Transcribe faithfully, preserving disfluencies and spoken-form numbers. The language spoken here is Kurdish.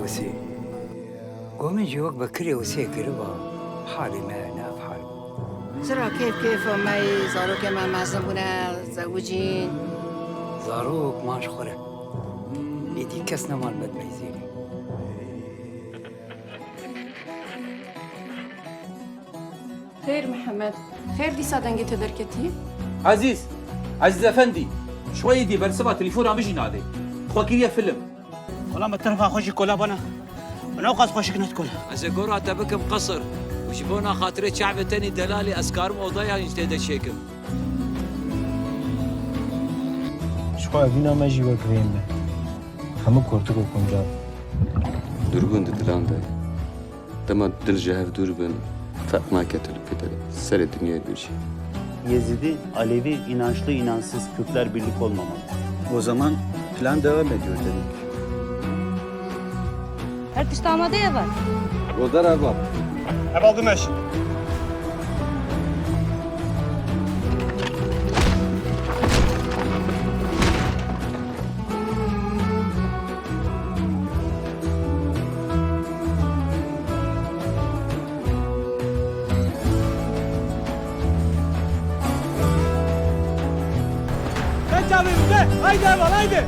Wesî. Go min jî wek Bekirê Wesê kiriba, halê me ne ev hal bû. Zira kêf kêfa me yî, zarokê me mezin bûne, zewicîn. Zarok man ji xwe re. Êdî kes neman me dimeyzênê. Xêr Mihemed, xêr dîsa dengê te derketiye? Ezîz, Ezîz Efendî, ji xwe êdî bersiva telefona min jî nadê. Xwe kiriye film. Wela me terfa xwe jî kola bana. Min ew qas xweşik nedikol. Ez ê gora te bikim qesir û ji bona xatirê çavê tenî delalî ez karim odeya jî tê de çêkim. Ji xwe evîna me jî wek vê me. Hemû kurtik û kuncav. Dûrbûn di dilan de ye. Dema dil ji hev dûr bin, ferq nake tu li ku de serê dinyayê dûr çî. Yezidi, Alevi, inançlı, inançsız, Kürtler birlik olmamalı. O zaman plan devam ediyor demek. Her tişt amade ye var. Goldar Erba. Ev aldı meş. Sen çavê min be. Haydi Erba, haydi.